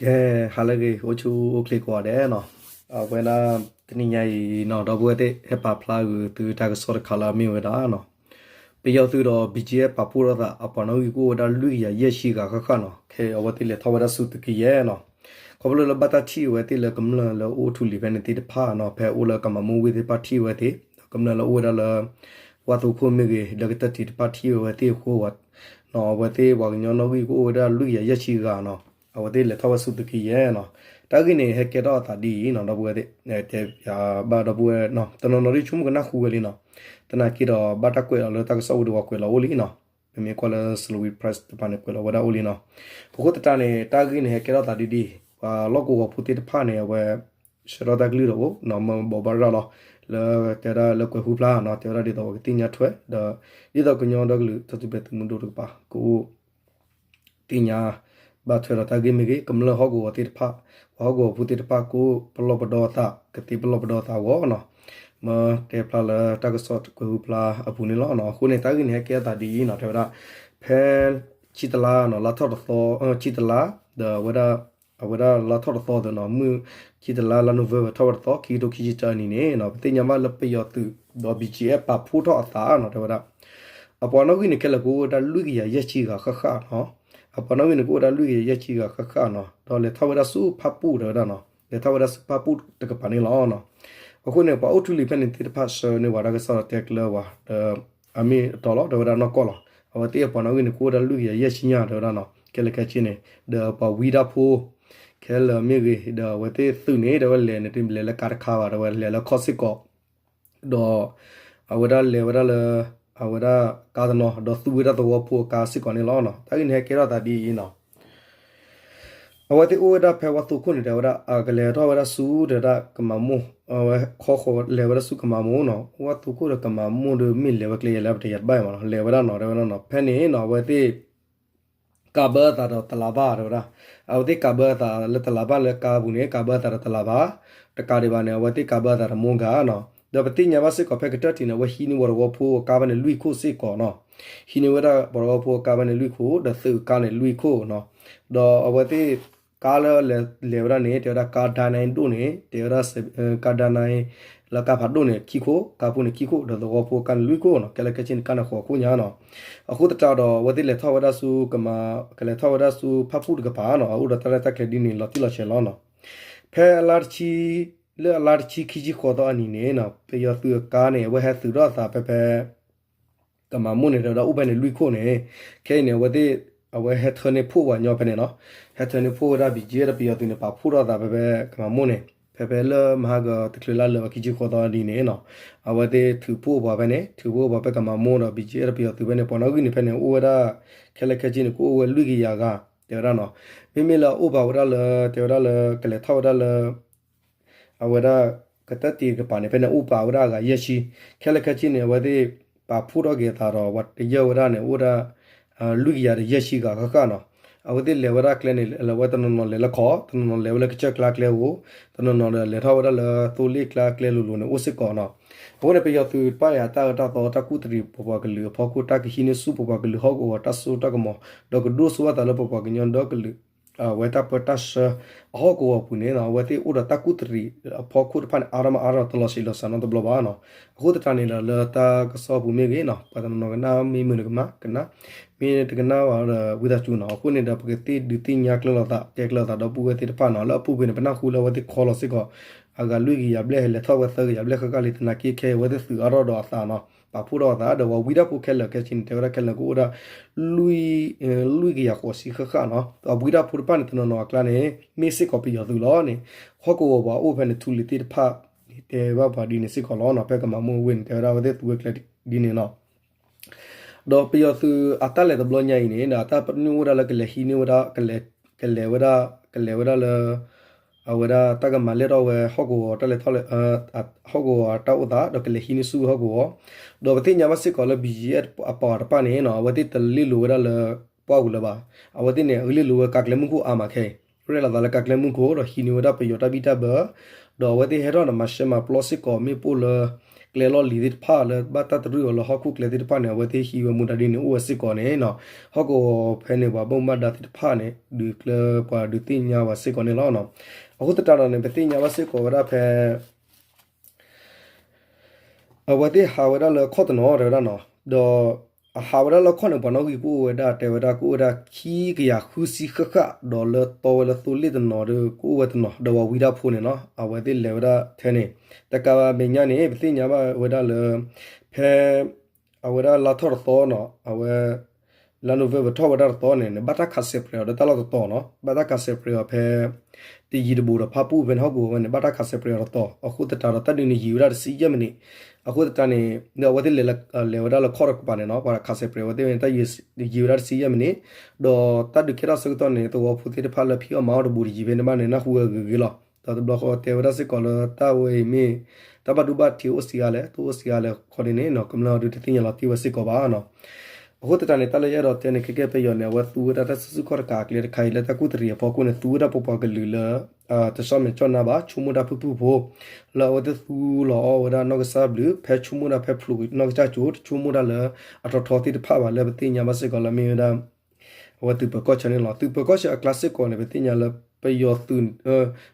ဟဲ ဟါလၢအဂ့ၤ အိၣ်ဆူၣ်အိၣ်ချ့ကိးဂၤဒဲးနီၤ, အဝဲဒၣ် တနံၤညါအံၤနီၤ ဒီပုၢ်ဝဲၢ်သ့ၣ် ဟဲပာ်ဖျါဂုာ်သုတၢ်ကစီၣ်တခါလၢအမ့ၢ်ဝဲဒၣ်နီၤ, ပယီၤသုးဒီး ဘံၣ်ကၠံၣ်အဲၣ် ပာ်ဖှိၣ်ထီၣ်သး အပှၤနီၣ်ဂံၢ်ကအိၣ်ဝဲဒၣ်လွံၢ်ကယၤယဲၢ်ဆံဂၤဃၣ်ဃၣ်နီၤ, ခဲအံၤအဝဲသ့ၣ်လဲၤထီၣ်ဝဲဒၣ်ဆူသုးကယဲၢ်နီၤ, ခီဖျိလၢဘၣ်တၢ်ထံၣ်အဝဲသ့ၣ်လၢကမျၢၢ်လၢအိၣ်ထူလံၤဖဲန့ၣ်သ့ၣ်တဖၣ်နီၤ ဖဲအိၣ်လၢကမၤမိၢ်ဝ့ၢ်သ့ၣ်တဖၣ်ထံၣ်ဝဲသ့ၣ်, ကမျၢၢ်လၢအိၣ်ဝဲဒၣ်လၢ ဝၣ်သိခိၣ်မ့ၢ်ဂ့ၤ ဒီးကတၢၢ်တံၤတဖၣ်ထံၣ်ဝဲသ့ၣ်အဃိ နီၤ အဝဲသ့ၣ်ပှၤကညီနီၣ်ဂံၢ်ကအိၣ်ဝဲဒၣ်လွံၢ်ကယၤယဲၢ်ဆံဂၤနီၤ, အဝဲသ့ၣ်လဲၤထီၣ်ဝဲဆူသုးကယဲၢ်နီၤ, တၢ်ဂ့ၢ်န့ၣ် ဟဲကဲထီၣ်အသးဒ်အံၤနီၤ ဒီပုၢ်ဝဲၢ်သ့ၣ်, တဲဘၣ်ဒီပုၢ်ဝဲၢ်နီၤ တနီၤနီၤဒ်ဆိကမိၣ်ကနၣ်ဃုဝဲလံနီၤ, သနာ်က့ဒီးဘၣ်တၢ်ကွဲးလီၤလၢတၢ်ကစီၣ်ပူၤဒီး ပှၤကွဲးလီၤအိၣ်လံနီၤ, မ့မ့ၢ်ကွၢ်လၢ Salween Press တဖၣ်န့ၣ် ကွဲးလီၤဝဲဒၣ်အိၣ်လံနီၤ, အဃိသတးန့ၣ် တၢ်ဂ့ၢ်န့ၣ် ဟဲကဲထီၣ်သးဒ်ဒ်အံၤ, ပှၤလီၢ်ကဝီၤဖိသ့ၣ်တဖၣ်န့ၣ် အဝဲ ဆှၢထီၣ်တၢ်ကလုၢ်ဒီးအိၣ်နီၤ မၢဘိးဘၣ်ရၤလီၤ, လၢတဲဝဲဒၣ်လၢကွဲးဟူဖျါနီၤ တဲဝဲဒၣ်ဒ်သိးပကသ့ၣ်ညါထွဲ ဒီး ဒ်သိးကညီဒီကလုာ်တၢ်ထူၣ်ဖျဲးသုးမုၢ်ဒိၣ်တကပၤ ကအိၣ် သ့ၣ်ညါဘၣ်ထွဲဒီးတၢ်ဂ့ၢ်မ့ၢ်ဂ့ၤ ကမျၢၢ်ဟီၣ်ကဝီၤသ့ၣ်တဖၣ်, ပှၤဟီၣ်ကဝီၤဖိသ့ၣ်တဖၣ် ကအိၣ်ပလီၢ်ပဒီအသး ကသ့ပလီၢ်ပဒီအသးအဂီၢ်နီၤ, မၢတဲဖျါလၢတၢ်ကစီၣ်ကွဲးဟူဖျါအပူၤန့ၣ်လီၤ. အဃိန့ၣ် တၢ်ဂ့ၢ်န့ၣ်ဟဲကဲထီၣ်သးဒ်အံၤနီၤ တဲဝဲဒၣ် ဖဲ ဆံတလါနီၤ လါထီၣ်တသီ, ဆံတလါ ဒီးအဝဲဒၣ် အဝဲဒၣ်လါထီၣ်တသီသ့နီၤ မုၢ်ဆံတလါ လါ November ထီၣ်ဝဲတသီ ခံကထိခံဆံတၢအနံၤန့ၣ်နီၤ ပသ့ၣ်ညါဘၣ်လၢပယီၤသုးဒီး ဘံၣ်ကၠံၣ်အဲၣ် ပာ်ဖှိၣ်ထီၣ်အသးနီၤ တဲဝဲဒၣ် အပှၤနီၣ်ဂံၢ်န့ၣ် ခဲလၢာ်ကအိၣ်ဝဲဒၣ်လွံၢ်ကယၤယဲၢ်ဆံဂၤဃၣ်ဃၣ်နီၤ, အပှၤနီၣ်ဂံၢ်န့ၣ် ကအိၣ်ဝဲဒၣ်လွံၢ်ကယၤယဲၢ်ဆံဂၤဃၣ်ဃၣ်နီၤ ဒီးလဲၤထီၣ်ဝဲဒၣ်ဆူဖၣ်ပူၣ်တဲဝဲဒၣ်နီၤ လဲၤထီၣ်ဝဲဒၣ်ဆူဖၣ်ပူၣ်တကပၤန့ၣ်လီၤ. အဃိန့ၣ် ပှၤအိၣ်ထူလံၤဖဲန့ၣ်သ့ၣ်တဖၣ်ဆှၢန့ၢ်ဝဲတၢ်ကစီၣ်ဒီးတဲကျၢၤဝဲ ဒီး အမ့ၢ်အတီလီၤ တဲဝဲဒၣ်နီၢ်ကီၢ်လီၤ. အဝဲသ့ၣ်အပှၤနီၣ်ဂံၢ်န့ၣ် ကအိၣ်ဝဲဒၣ်လွံၢ်ကယၤယဲၢ်ဆံညါတဲဝဲဒၣ်နီၤ ခဲလၢာ်ခဲဆ့န့ၣ် ဒီးပှၤဝံတၢ်ဖိ ခဲလၢာ်မ့ၢ်ဂ့ၤ ဒီးအဝဲသ့ၣ်သုးန့ၣ် တဲဝဲလဲၤန့ၣ် တမ့ၢ်လဲၤလၢကါတခါဘၣ် တဲဝဲလဲၤလၢခီၣ်စ့ၢ်ကီး ဒီး အဝဲဒၣ်လဲၤဝဲဒၣ်လၢ အဝဲဒၣ်ကါတနီၤ ဒီးသူဝဲဒၣ်သဝီဖိအကါစ့ၢ်ကီးန့ၣ်လီၤ. တၢ်ဂ့ၢ်န့ၣ် ဟဲကဲထီၣ်သးဒ်အံၤနီၤ အဝဲသ့ၣ်အိၣ်ဝဲဒၣ်ဖဲဝၣ်သိခိၣ်န့ၣ် တဲဝဲဒၣ် အကလဲၤထီၣ်ဝဲဒၣ်ဆူ တဲဝဲဒၣ်ကမၤမိၢ် အဝဲခီဃီၤလဲၤဝဲဒၣ်ဆူကမၤမိၢ်နီၤ ဝၣ်သိခိၣ်ဒီးကမၤမိၢ်ဒီး မ့ၢ်လဲၤဝဲကျဲယၤလၢပတယၤတဘၣ်အံၤမးနီၤ လဲၤဝဲဒၣ်နီၤ တဲဝဲဒၣ်နီၤ ဖဲန့ၣ်နီၤ အဝဲသ့ၣ် ကးဘၢအသးဒီးတလးဘၣ်တဲဝဲဒၣ် အဝဲသ့ၣ်ကးဘၢအသးလၢတလးဘၣ်လၢကါပူၤန့ၣ် ကးဘၢအသးဒီးတလးဘၣ် တကးဒံးဘၣ်န့ၣ် အဝဲသ့ၣ်ကးဘၢအသးဒီးမိၢ်ဂၤနီၤ ဒီးပသ့ၣ်ညါဘၣ်စ့ၢ်ကီးဖဲကတၢၢ်တံၤန့ၣ် အဝဲဟံးန့ၢ်ဝဲတဝီဖိအကါဖဲန့ၣ်လွံၢ်ခိၣ်စ့ၢ်ကီးနီၤ ဟံးန့ၢ်ဝဲဒၣ်ပှၤတဝီဖိအကါဖဲန့ၣ်လွံၢ်ခိၣ် ဒီးသုးအကါန့ၣ်လွံၢ်ခိၣ်နီၤ ဒီးအဝဲသ့ၣ် ကါလၢလဲၤဝဲဒၣ်န့ၣ် တဲဝဲဒၣ်ကါဒါနါဒိၣ်န့ၣ် တဲဝဲဒၣ် ကါဒါနါ လၢကါဖးဒိၣ်န့ၣ်ခံခိၣ် ကါဖိန့ၣ်ခံခိၣ် ဒီးသဝီဖိကါန့ၣ်လွံၢ်ခိၣ်နီၤ ခဲလၢာ်ခဲဆ့န့ၣ် ကါန့ၣ်ဃိးခိၣ်ညါနီၤ အဃိသတးဒီး အဝဲသ့ၣ်လဲၤထီၣ်ဝဲဒၣ်ဆူ ကလဲၤထီၣ်ဝဲဒၣ်ဆူဖၣ်ပူၣ်တကပၤနီၤ အအိၣ်ဒီးတၢ်ရဲၣ်တၢ်ကျဲၤဒ်န့ၣ် လီၤတံၢ်လီၤဆဲးလီၤနီၤ ဖဲအလါတဆံ လၢအလါတဆံခံဆံဃိးသီအနံၤန့ၣ်နီၤ ပယီၤသုးအကါန့ၣ် အဝဲဟဲသုးထီၣ်အသးဖဲဖဲ ကမၤမိၢ်န့ၣ် တဲဝဲဒၣ်အိၣ်ဖဲန့ၣ်လွံၢ်ခိၣ်န့ၣ် ခဲအံၤန့ၣ် အဝဲသ့ၣ် အဝဲဟဲထၢန့ၢ်ဖှိၣ်ပှၤညီဖဲန့ၣ်နီၤ ဟဲထၢန့ၢ်ဖှိၣ်ဝဲဒၣ် ဘံၣ်ကၠံၣ်အဲၣ် ဒီးပယီၤသုးန့ၣ် ပာ်ဖှိၣ်ထီၣ်အသးဖဲဖဲကမၤမိၢ်န့ၣ် ဖဲဖဲလၢမဟါကတချုးလါလၢာ်ဝဲခံဆံဃိးသီအနံၤန့ၣ်နီၤ အဝဲသ့ၣ်ထုးဖှိၣ်ပှၤဖဲန့ၣ် ထုးဖှိၣ်ပှၤဖဲကမၤမိၢ်ဒီး ဘံၣ်ကၠံၣ်အဲၣ် ဒီးပယီၤသုးဖဲန့ၣ် ပှၤနီၣ်ဂံၢ်န့ၣ်ဖဲန့ၣ် အိၣ်ဝဲဒၣ် ခဲလၢာ်ခဲဆ့န့ၣ် ကအိၣ်ဝဲလွံၢ်ကယၤဂၤ တဲဝဲဒၣ်နီၤ မ့မ့ၢ်လၢအအိၣ်ပာ်ဝဲဒၣ်လၢ တဲဝဲဒၣ်လၢကလဲၤထီၣ်ဝဲဒၣ်လၢ အဝဲဒၣ် ကတၢၢ်တံၤတကပၤန့ၣ် ဖဲန့ၣ်အိၣ်ပာ်ဝဲဒၣ်အဂၤယဲၢ်ဆံ ခဲလၢာ်ခဲဆ့န့ၣ် အဝဲသ့ၣ် ပာ်ဖှိၣ်ထီၣ်က့ၤအသးဒီး ပှၤတယၢၢ်ဝဲဒၣ်န့ၣ် အိၣ်ဝဲဒၣ် လွံၢ်ကယၤဒီးယဲၢ်ဆံဂၤဃၣ်ဃၣ်နီၤ အဝဲသ့ၣ်လဲၤဝဲဒၣ်ကျဲန့ၣ် လဲၤဝဲတနီၤနီၤလဲၤလၢခီၣ် တနီၤနီၤလဲၤဝဲလၢကစၢၢ်ကျါကျဲဧိၤ တနီၤနီၤဒီးလဲၤထီၣ်ဝဲဒၣ်လၢသိလ့ၣ်ကျါကျဲလိၤလိၤန့ၣ် အိၣ်စ့ၢ်ကီးနီၤ အဃိန့ၣ် ပယီၤသုးတဖၣ်န့ၣ် အတၢ်အၢတၢ်သီတၢ်ကူၣ်တရံးပပှၤကလုာ်အဖီခိၣ် တၢ်ကဟံးန့ၢ်ဆူၣ်ပပှၤကလုာ်ဟီၣ်ကဝီၤတၢ်စိတၢ်ကမီၤ ဒီးကဒိၣ်စိအသးလၢပပှၤကညီဒီကလုာ် အဝဲတၢ်ပၢတၢ်ဆှၢ အဟီၣ်ကဝီၤပူၤန့ၣ် အဝဲသ့ၣ်အိၣ်ဒီးတၢ်ကူၣ်တရံးအဖီခိၣ်တဖၣ်န့ၣ် အါထီၣ်မးအါထီၣ်တလီၤဆံးလီၤစှၤနီတဘျီဘၣ်နီၤ အဃိသတးန့ၣ်ဒီး လၢတၢ်ကစီၣ်ပူၤမ့ၢ်ဂ့ၤနီၤ ပှၤတနီၤနီၤကနၣ်မ့ၢ်မုာ်တကမၣ်ကနၣ် မ့ၢ်တကနၣ်ဘၣ်ဒီးဝံသးစူၤနီၤ အဃိန့ၣ်ဒီး ပကသ့ၣ်ဒုးသ့ၣ်ညါကျၢၤလိာ်သး တဲကျၢၤလိာ်သးဒီပုၢ်ဝဲၢ်သ့ၣ်တဖၣ်နီၤ လၢအပူၤကွံာ်န့ၣ် ပနၢ်ဟူလၢအဝဲသ့ၣ်ခီလီၤစ့ၢ်ကီး အဂၤလွံၢ်ကယၤဘျဲၣ် ဟဲလဲၤထီၣ်ဝဲသၢကယၤဘျဲၣ်ဃၣ်ဃၣ်လံ သနာ်က့ခဲအံၤ အဝဲသ့ၣ်သုးအါထီၣ်ဒီးအသးနီၤ ပာ်ဖှိၣ်ထီၣ်အသး ဒီးပှၤဝံတၢ်ဖိခဲလၢာ်ခဲဆ့န့ၣ် တဲဝဲဒၣ်ခဲလၢာ်ကအိၣ်ဒၣ် လွံၢ်ကယၤဃိးဆံဃၣ်ဃၣ်နီၤ ဒီးဝံတၢ်ဖိတဖၣ်န့ၣ် တနီၤနီၤအကျါန့ၣ် မ့ၢ်စ့ၢ်ကီးပယီၤသုးလီၤန့ၣ် ဟီၣ်ကဝီၤပှၤအိၣ်ဖဲန့ၣ်ထူလံၤသ့ၣ်တဖၣ်န့ၣ် တဲဘၣ်ပှၤဒ်န့ၣ်စ့ၢ်ကီးလီၤနီၤ ဖဲကမၤမိၢ်ဝ့ၢ်န့ၣ် တဲဝဲဒၣ်အဝဲသ့ၣ်သူဝဲကျဲဒ်န့ၣ်နီၤ ဒီးပယီၤသုးအတၢ်လဲၤတဘျီညါအံၤန့ၣ် ဒီးအတၢ်ပညိၣ်အိၣ်ဒၣ်လၢကလဲၤဟံးန့ၢ်ဝဲဒၣ် ကလဲၤ ကလဲၤဝဲဒၣ် ကလဲၤဝဲဒၣ်လၢ အဝဲဒၣ်တၢ်ကမၤလဲၢ်ထီၣ်ဝဲဟီၣ်ကဝီၤတၢ်လဲၤထီၣ်လဲၤ ဟီၣ်ကဝီၤတၢ်အိၣ်သး ဒီးကလဲၤဟံးန့ၢ်ဆူၣ်ဝဲဟီၣ်ကဝီၤ ဒီးပသ့ၣ်ညါဘၣ်စ့ၢ်ကီးလၢ ဘံၣ်ကၠံၣ်အဲၣ် အပှၤတဖၣ်န့ၣ်နီၤ အဝဲသ့ၣ်တလ့ၢ်လိာ်ဝဲဒၣ်လၢ ပှၢ်ပူၤလၢၤဘၣ်. အဝဲသ့ၣ်န့ၣ် အကလ့ၢ်လိာ်ဝဲကါကျဲမုၢ်ခိၣ်အါမးခဲအံၤ ရဲၣ်လီၤသးလၢကါကျဲမုၢ်ခိၣ် ဒီးဟံးန့ၢ်ဝဲဒၣ်ပယီၤတၢ်ဘံၣ်တၢ်ဘၢ ဒီးအဝဲသ့ၣ်ဟဲထီၣ်ဒီးမၤရှဲမၤပျီစ့ၢ်ကီး မ့ၣ်ပိၢ်လၢ က ကျဲလီၢ်လံၤသ့ၣ်တဖၣ်လၢဘၣ်တၢ်တရံးအီၤလၢဟီၣ်ခိၣ်ကျဲသ့ၣ်တဖၣ်န့ၣ် အဝဲသ့ၣ်ဟံးဝဲမူဒါဒ်န့ၣ် အိၣ်ဝဲစ့ၢ်ကီးန့ၣ်နီၤ. ဟီၣ်ကဝီၤဖဲန့ၣ် ပှၤဘၣ်မူဘၣ်ဒါသ့ၣ်တဖၣ်န့ၣ် ဒုးကျဲပှၤဒုးသ့ၣ်ညါဝဲစ့ၢ်ကီးန့ၣ်လီၤနီၤ. အဃိသတးဒီးန့ၣ် ပသ့ၣ်ညါဘၣ်စ့ၢ်ကီးဝဲဒၣ်ဖဲ အဝဲသ့ၣ်ဟးဝဲဒၣ်လၢခီၣ်တနီၤတဲဝဲဒၣ်နီၤ, ဒီးအဟးဝဲဒၣ်လၢခီၣ်န့ၣ် ပှၤနီၣ်ဂံၢ်ကအိၣ်ဝဲဒၣ်တဲဝဲဒၣ် ကအိၣ်ဝဲဒၣ်ခံကယၤဃုဆံဃၣ်ဃၣ် ဒီးလၢတီဝဲလၢသိလ့ၣ်တနီၤဒီး ကအိၣ်ဝဲတနီၤ ဒီးပှၤဝံဒၣ်ဖိန့ၣ်နီၤ အဝဲသ့ၣ်လဲၤဝဲဒၣ်ထဲန့ၣ် တကးဘၣ်မဲာ်ညါန့ၣ် ပသ့ၣ်ညါဘၣ်ဝဲဒၣ်လၢ ဖဲ အဝဲဒၣ်လါထီၣ်တသီနီၤ အဝဲ လါ November ထီၣ်ဝဲဒၣ်တသီန့ၣ် ဘၣ်တၢ်ခးစဲးပြဲးအီၤဒီးတၢ်လီၢ်တတီၤနီၤ ဘၣ်တၢ်ခးစဲးပြဲးအီၤဖဲ တယံၤတဘူးဒီးဖၣ်ပူၣ်ဖဲန့ၣ် ဟီၣ်ကဝီၤဝဲန့ၣ် ဘၣ်တၢ်ခးစဲးပြဲးအီၤတတီၤ အဃိသတးဒီးတၢ်ဒုးန့ၣ်ယံာ်ဝဲဒၣ်တဆံယဲၢ်မံးနံး အဃိသတးန့ၣ် ဒီးအဝဲသ့ၣ်လဲၤဝဲဒၣ်လၢခီၣ်တကပၤန့ၣ်နီၤ ပှၤခးစဲးပြဲးအဝဲသ့ၣ်န့ၣ် တၢ်ယံာ်ဝဲဒၣ်တဆံယဲၢ်မံးနံး ဒီးတၢ်ဒုးကဲထီၣ်ဆၢကတီၢ်န့ၣ် သဝီဖိသ့ၣ်တဖၣ်လၢဖံးအီၣ်မၤအီၣ်တဘူးတယံၤဖဲန့ၣ်ဘၣ်န့ၣ် နၢ်ဟူဝဲဂ့ၤဂ့ၤလီၤ. ဒီးတဘျီဃီတဲဝဲဒၣ်စ့ၢ်ကီးလၢတၢ်ဝဲအံၤမ့ၢ် တၢ်ဘၣ်ဒိဘၣ်ထံးအိၣ်စှၤလဲၣ် တအိၣ်စှၤလဲၣ်ခီဒ်န့ၣ်နီၤ ကမျၢၢ်အီၤဒုးတသ့ၣ်ညါလီၤတံၢ်ဝဲစ့ၢ်ကီးဘၣ်နီၤ. အဃိသတးန့ၣ် တၢ်လၢယအဲၣ်ဒိးတဲန့ၣ် ခဲကဲပယီၤန့ၣ် အဝဲသူဝဲဒၣ်တၢ်စုဆူၣ်ခီၣ်တကးအကျဲတခါအံၤ လၢတၢ်ကူၣ်တရံးအဖီခိၣ်န့ၣ် သူဝဲဒၣ်ပပှၤကလုာ်လၢ တဆီၣ်မဲာ်ဆီၣ်နါဘၣ် ဆိကမိၣ်တၢ်ဖုၣ်ဖုၣ်ဖိ လၢအဝဲသ့ၣ်သူလီၤအီၣ်ဝဲဒၣ်နီၢ်ကစၢ်ဘျုး ဖဲဆိကမိၣ်ဒၣ်ဖဲဖျိးနီၢ်ကစၢ်ကၠိ တဆိကမိၣ်ဒၣ်လၢအထီထီသ့ၣ်တဖၣ်ဘၣ် လၢပသ့ၣ်ညါဘၣ်စ့ၢ်ကီးလၢမ့ၢ်ဝဲဒၣ် အဝဲသုးပၢၤကီၢ်ဆၢန့ၣ်လီၤ. သုးပၢၤကီၢ်ဆၢအကျါစ့ၢ်ကီးန့ၣ် ပသ့ၣ်ညါလၢ ပယီၤသုး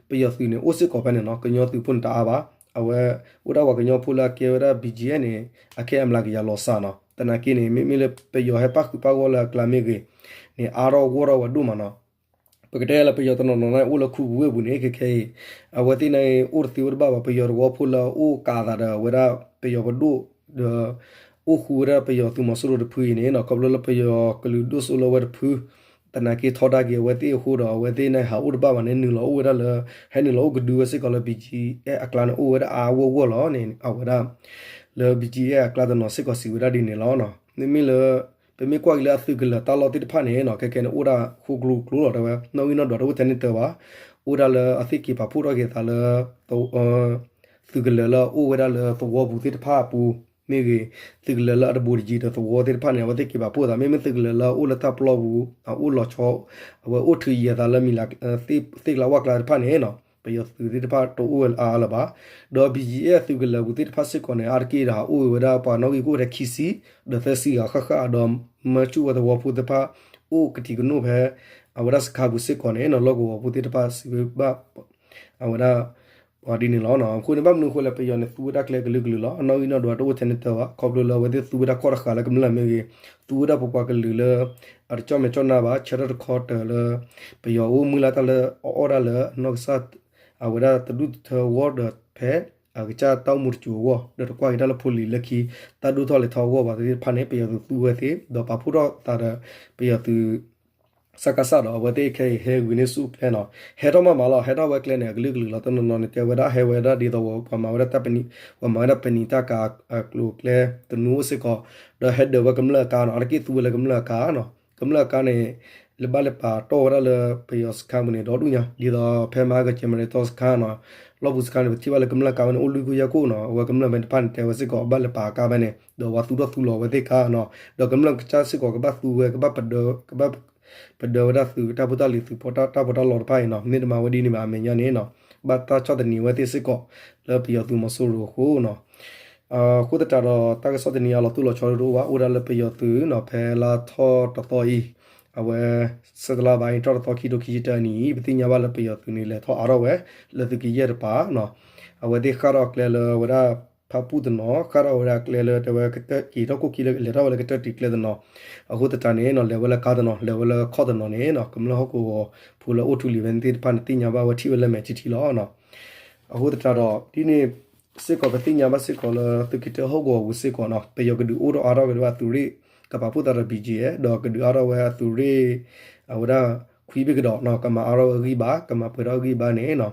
ပယီၤသုးန့ၣ် အိၣ်စ့ၢ်ကီးဖဲန့ၣ်နီၤ ကညီသုးဖိန့ၣ်တအါဘၣ်. အဝဲအိၣ်ဒၣ်ပှၤကညီဖိလၢအကဲဝဲဒၣ် ဘီၣ်ကၠံၣ်အဲၣ်န့ၣ် အခဲအံၤအမျးကယၤလီၤစှၤနီၤ. သနာ်က့န့ၣ် မ့မ့ၢ်လၢပယီၤဟဲပၣ်ဃုာ်ပၣ်ဂီၢ်လၢအကျါမ့ၢ်ဂ့ၤန့ၣ် အါထီၣ်ဂီၢ်ထီၣ်ဝဲဒိၣ်မးနီၤ. ပကတဲလၢပယီၤတနီၤနီၤန့ၣ်အိၣ်လၢခူပူၤဝ့ၢ်ပူၤန့ၣ် ခဲခဲအံၤ အဝဲသ့ၣ်န့ၣ်အိၣ်တသ့ဝဲတဘၣ်ဘၣ်. ပယီၤသဝီဖိလၢအအိၣ်ကးအသးဒီးအဝဲဒၣ်ပယီၤပဒိၣ်ဒီး အိၣ်ဃူဝဲဒၣ်ပယီၤသုးမီၤစိရိၤတဖုအံၤန့ၣ်နီၤ ခီဖျိလၢပယီၤကလုာ်ဒိၣ်စိလၢအဝဲတဖု သနာ်က့ထီဒါက့ၤအဝဲသ့ၣ်အဃိဒီး အဝဲသ့ၣ်န့ၣ်ဟးအိၣ်တဘၣ်ဘၣ်န့ၣ် နုာ်လီၤအိၣ်ဝဲဒၣ်လၢ ဟဲနုာ်လီၤအိၣ်ကဒုဝဲစ့ၢ်ကီးလၢ ဘီၣ်ကၠံၣ်အဲၣ်အကျါန့ၣ် အိၣ်ဝဲဒၣ်အါအါဂီၢ်ဂီၢ်လီၤန့ၣ် အဝဲဒၣ် လၢ ဘီၣ်ကၠံၣ်အဲၣ်အကျါတနီၤစ့ၢ်ကီးစံးဝဲဒၣ်ဒ်န့ၣ်လီၤ. မ့မ့ၢ်လၢ ပမ့ၢ်ကွၢ်က့ၤလၢအသုးကလၢၤတၢ်လီၢ်သ့ၣ်တဖၣ်န့ၣ်နီၤ ခဲခဲန့ၣ် အိၣ်ဒၣ်ဃိကျိကျိလီၤ တဲဝဲ နီၣ်ဂံၢ်နီၣ်ဒွးတအိၣ်ထဲန့ၣ်တၢၤဘၣ်. အိၣ်ဒၣ်လၢအသ့ၣ်က့ၤပာ်ဖှိၣ်ထီၣ်က့ၤအသးလၢ သုးကလၢၤလၢအအိၣ်ဝဲဒၣ်လၢသဝီပူၤသ့ၣ်တဖၣ်အပူၤ မ့ၢ်ဂ့ၤ သုးကလၢၤလၢအတဘူးတယံၤဒီးသဝီသ့ၣ်တဖၣ်န့ၣ် အဝဲသ့ၣ်က့ၤပာ်ဖှိၣ်အသး မ့မ့ၢ်သုးကလၢၤလၢအအိၣ်လၢတၢ်ပျီပူၤ အအိၣ်လီၤဆီ အဝဲအိၣ်ထုးယံၤအသးလၢမံၤလး သ့ၣ်ကျါဝၣ်ကျါသ့ၣ်တဖၣ်န့ၣ်နီၤ ပယီၤသုးသ့ၣ်တဖၣ်တအိၣ်ဝဲအါအါလၢၤဘၣ်. ဒီး ဘီၣ်ကၠံၣ်အဲၣ် သုးကလၢၤပူၤသ့ၣ်တဖၣ်စ့ၢ်ကီးန့ၣ် အါတက့ၢ်ဒီးဟးအိၣ်ဝဲဒၣ်ပှၤနီၣ်ဂံၢ်ကအိၣ်ထဲခံဆံ ဒီးသၢဆံဂၤဃၣ်ဃၣ်ဒီး မၢဆူၣ်ဝဲသဝီဖိသ့ၣ်တဖၣ် အိၣ်ကထံးကနိၣ်ဖဲ အဝဲဒၣ်စခါပူၤစ့ၢ်ကီးန့ၣ်နီၤ လီၢ်ကဝီၤဖိသ့ၣ်တဖၣ်စံးဝဲဘၣ် အဝဲဒၣ် ပှၤဒ်န့ၣ်လီၤ. အဃိန့ၣ်ဘၣ်မနုၤအဃိလဲၣ် ပယီၤန့ၣ်သူဝဲဒၣ်ကျဲကလုာ်ကလုာ်လီၤ. အနီၣ်ဂံၢ်နီၣ်ဒွးတအိၣ်ထဲန့ၣ်တၢၤဘၣ် ခီဖျိလၢအဝဲသ့ၣ်သူဝဲဒၣ်ခီၣ်တဃာ်လၢကမျၢၢ်မ့ၢ်ဂ့ၤ သူဝဲဒၣ်ပပှၤကလုာ်လၢ အတကၠီၣ်မဲာ်ကၠီၣ်နါဘၣ် ဆၢထၢၣ်တခီတၢၤလၢ ပယီၤအိၣ်မုၢ်လၢ်တၢ်လၢအအီၣ်ဒၣ်လၢနီၢ်ကစၢ် အဝဲဒၣ်တဒူၣ်တထၢအဂီၢ်ဒီးဖဲ အကစၢ်တၢ်အိၣ်မူတစိၤအဂီၢ် ဒီးတကွၢ်က့ၤတၢ်လၢဖိလံၤလၢခံ တၢ်ဒိၣ်ထီၣ်လဲၤထီၣ်အဂီၢ်ဘၣ်သ့ၣ်တဖၣ်န့ၣ် ပယီၤသုးသူဝဲသ့ၣ် ဒီးပာ်ဖှိၣ်ထီၣ်သးဒီး ပယီၤသုး စကစ ဒီးအဝဲသ့ၣ်ခဲအံၤဟဲဂုာ်န့ၢ်ဆူၣ်ကျဲနီၤ ဟဲထီၣ်မးမးလီၤ. ဟဲထီၣ်ဝဲကျဲန့ၣ် အကလုာ်ကလုာ်လီၤ. တနီၤနီၤန့ၣ် တဲဝဲဒၣ်ဟဲဝဲဒၣ်ဒ်သိးပှၤမၤဝဲဒၣ်တၢ်ပနံာ် ပှၤမၤဝဲဒၣ်ပနံာ်တၢ်ကၤအကျိၤအကျဲသနူအိၣ်စ့ၢ်ကီး ဒီးဟဲဒၢးဝဲကမျၢၢ်အကါနီၤ အါတက့ၢ်သူဝဲလၢကမျၢၢ်အကါနီၤ ကမျၢၢ်အကါန့ၣ် လၢဘၣ်လဲၤပာ်တီၢ်ဝဲဒၣ်လၢပယီၤစခါပူၤန့ၣ် ဒီဒူၣ်ညါ ဒ်သိးဖဲမဟါကကဲမရ့တီစခါနီၤ လီၢ်ပူၤစခါန့ၣ် ပထံၣ်ဘၣ်လၢကမျၢၢ်အကါဝဲန့ၣ် အိၣ်လွံၢ်ခိၣ်ယဲၢ်ခိၣ်နီၤ အဝဲကမျၢၢ်ဖဲတဖၣ်န့ၣ် တဲဝဲစ့ၢ်ကီး ဘၣ်လဲၤပာ်အကါဖဲန့ၣ် ဒီးဝဲသူၣ်ထီၣ်သူလီၤဝဲသ့ၣ်ကါနီၤ ဒီးကမျၢၢ်ကစၢ်စ့ၢ်ကီး ကဘၣ်သူဝဲ ကဘၣ်ပဒၢ ကဘၣ်ပဒၢဝဲဒၣ်သုးတၢ်ဖိတၢ်လံၤ သုးဖိတၢ်ဖိတၢ်လံၤတဖၣ်အံၤနီၤ မ့ၢ်တမၤဝဲဒ်န့ၣ်ဘၣ် အမဲာ်ညါန့ၣ်နီၤ ဘၣ်တၢ်ဆီၣ်သနံးဝဲသ့ၣ်စ့ၢ်ကီး လၢပယီၤသုးမီၤစိရိၤအဃိနီၤ အဃိသတးဒီး တၢ်ကဆီၣ်သနံးအလီၤသူၣ်လီၤဆီတအိၣ်ဘၣ် အိၣ်ဒၣ်လၢပယီၤသုးနီၤ ဖဲလါထီၣ်တသီအံၤ အဝဲ ဆဲးတလါဘၣ်အံၤ ထီၣ်တသီခံထိခံဆံတၢအနံၤအံၤ ပသ့ၣ်ညါဘၣ်လၢပယီၤသုးန့ၣ် လဲၤထီၣ်အါထီၣ်ဝဲ လၢသုးကယဲၢ်တပၤနီၤ အဝဲသ့ၣ်ဃၣ်ထီၣ်ကျဲလၢဝဲဒၣ် ဖၣ်ပူၣ်တနီၤ ဃၣ်ထီၣ်ဝဲဒၣ်ကျဲလၢတဲဝဲကတၢၢ်က့ၤထီၣ်ခိၣ်ခံလၢလဲၤထီၣ်ဝဲလၢကတၢၢ်တံၤကျဲတနီၤ အဃိသတးန့ၣ်နီၤ လဲၤဝဲလၢကါတနီၤ လဲၤဝဲလၢခီၣ်တနီၤန့ၣ်နီၤ ကမျၢၢ်ဟီၣ်ကဝီၤဖိလၢအိၣ်ထူလံၤဝဲန့ၣ်သ့ၣ်တဖၣ်န့ၣ် သ့ၣ်ညါဘၣ်ဝဲထံၣ်ဝဲလၢမဲာ်ထံထံလီၤနီၤ အဃိသတးဒီး ဒ်န့ၣ်စ့ၢ်ကီး ပသ့ၣ်ညါဘၣ်စ့ၢ်ကီးလၢသုးက့တၢဟီၣ်ကဝီၤပူၤစ့ၢ်ကီးနီၤ ပယီၤကဒုးအိၣ်ထီၣ်အါထီၣ်က့ၤဝဲဒၣ်သုးရ့ၣ် ကပာ်ဖှိၣ်သးဒီး ဘီၣ်ကၠံၣ်အဲၣ် ဒီးကဒုးအါထီၣ်ဝဲအသုးရ့ၣ် အဝဲဒၣ်ခွံဘ့ၣ်ကဒီးနီၤ ကမၤအါထီၣ်ဝဲအဂံၢ်ဘါ ကမၤပှဲၤထီၣ်အဂံၢ်ဘါန့ၣ်နီၤ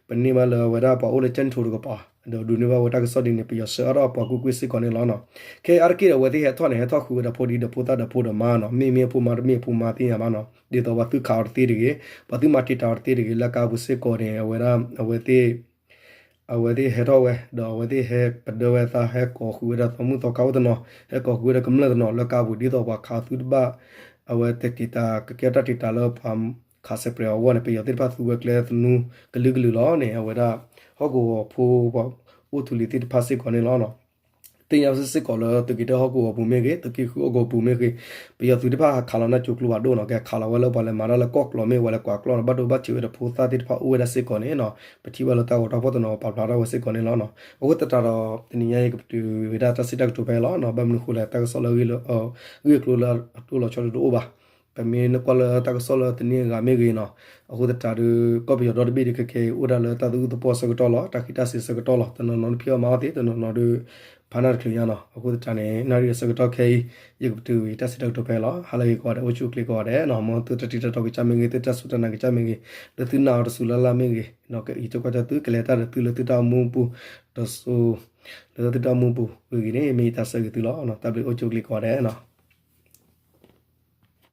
ပန့ၢ်ဘၣ်လၢအဝဲဒၣ်ပှၤအိၣ်လၢကၠဲၣ်ထူတကပၤ ဒီးဒုးန့ၢ်ဘၣ်ဝဲတၢ်ကစီၣ်ဒ်န့ၣ် ပယီၤဆှၢအါထီၣ်ပှၤကွ့ၢ်ကွ့ၢ်စ့ၢ်ကီးန့ၣ်လီၤနီၤ ခဲအံၤအါတက့ၢ်ဒီးအဝဲသ့ၣ်ဟဲထီၣ်န့ၣ် ဟဲထီၣ်ဃုာ်ဝဲဒီးဖိဒံဒီးဖိသၣ်ဒီးဖိဒီးမါနီၤ မ့ၢ်မ့ၢ်အဖိမါတမ့ၢ်အဖိမါသ့ၣ်ညါဘၣ်နီၤ ဒ်သိးပှၤသုးခးအီၤတသ့တဂ့ၤ ပှၤသုးမၤတံာ်တာ်အီၤတသ့တဂ့ၤ လၢကါပူၤစ့ၢ်ကီးန့ၣ် အဝဲဒၣ် အဝဲသ့ၣ် အဝဲသ့ၣ်ဟဲထီၣ်ဝဲ ဒီးအဝဲသ့ၣ်ဟဲပဒၢဝဲအသး ဟဲကိးဃုာ်ဝဲဒၣ်သီမုၣ်သီခါအိၣ်တနီၤ ဟဲကိးဃုာ်ဝဲဒၣ်ကမျၢၢ်တနီၤ လၢကါပူၤဒ်သိးပှၤခးသုတဘၣ် အဝဲတၢ်တံာ်တာ်ကကဲတၢ်တံာ်တာ်လၢပှၤခးစဲးပြဲးအဂီၢ်န့ၣ် ပယီၤသ့ၣ်တဖၣ်သူဝဲကျဲသနူကလုာ်ကလုာ်လီၤန့ၣ် အဝဲဒၣ် ဟီၣ်ကဝီၤဖိပှၤအိၣ်ထူလံၤသ့ၣ်တဖၣ်စ့ၢ်ကီးန့ၣ်လီၤ. သ့ၣ်ညါဝဲစ့ၢ်ကီးလၢသုးက့တၢဟီၣ်ကဝီၤပူၤမ့ၢ်ဂ့ၤ, သုးက့ဃုဟီၣ်ကဝီၤပူၤမ့ၢ်ဂ့ၤ, ပယီၤသုးသ့ၣ်တဖၣ်ဟးခးလီၤနၢ်ကၠိကျိဖးဒိၣ်နီၤ, ကဟဲခးလီၤဝဲလၢပှၤလဲၤမၤတၢ်လၢကီၢ်ကျီၢ်မ့ၢ်ဂ့ၤ, ပှၤလဲၤကွၢ်ကျီၢ်နီၤ, ဘၣ်ဒိဘၣ်ထံးဝဲဒီးဖိသၣ်သ့ၣ်တဖၣ်အိၣ်ဝဲဒၣ်စ့ၢ်ကီးန့ၣ်နီၤ, ပထံၣ်ဘၣ်လၢတၢ်ဂီၤတၢ်ဖီၣ်တနီၤပာ်ဖျါထီၣ်ဝဲစ့ၢ်ကီးန့ၣ်လီၤ. အဃိသတးဒီး တနံၤညါအံၤ ယကပတုာ်ဝဲဒၣ်တၢ်စံးတၢ်ကတိၤဖဲအံၤလီၤ. ဘၣ်မနုၤအဃိလဲၣ်, တၢ်ကစီၣ်လၢ ဂ့ၢ်အကျိၤလၢအတိၢ်လီၤဆီတဒိၣ်အိၣ်ဘၣ်. ပမ့ၢ်နကွၢ်လၢတၢ်ကစီၣ်လၢတနံၣ်အဂၤမ့ၢ်ဂ့ၤနီၤ, အဃိသတးဒီး ကီၢ်ပယီၤဒီတဘ့ၣ်ဒီးခဲခဲအံၤ အိၣ်ဒၣ်လၢတၢ်သူၣ်အုးသးအုးအဆၢကတီၢ်လီၤ, တၢ်ဃံးတၢ်စ့ၤအဆၢကတီၢ်လီၤ. တနီၤနီၤတဖံးအီၣ်မၤအီၣ်သ့, တနီၤနီၤဒီး ဖးနၢ်တချုးညါနီၤ. အဃိသတးန့ၣ် နၣ်ရံၣ်အဆၢကတီၢ်ခဲအံၤ ယကပတုာ်ဝံၤတၢ်စံးတၢ်ကတိၤဖဲအံၤလီၤ. ဟါလၢအဂ့ၤကိးဂၤဒဲး, အိၣ်ဆူၣ်အိၣ်ချ့ကိးဂၤဒဲးနီၤ, မ်သုတၢ်ထံၣ်တၢ်တီကစၢ်မ့ၢ်ဂ့ၤ, သုတၢ်စူၢ်တၢ်နာ်ကစၢ်မ့ၢ်ဂ့ၤ, လၢသုနာ်အီၤတစူၤလၢ်လၢ်မ့ၢ်ဂ့ၤ, ကဂံၢ်ကီၢ်ကၢ်သု, ကလဲၤတၢ်ဒီးသုလၢသုတၢ်အိၣ်မူပူၤ, ဒီးစိ လၢသုတၢ်အိၣ်မူပူၤဂ့ၤဂ့ၤန့ၣ် မ့ၢ်ယတၢ်ဆၢဂ့ၤသုလီၤ. တၢ်ဘျုးအိၣ်ဆူၣ်အိၣ်ချ့ကိးဂၤဒဲးနီၤ.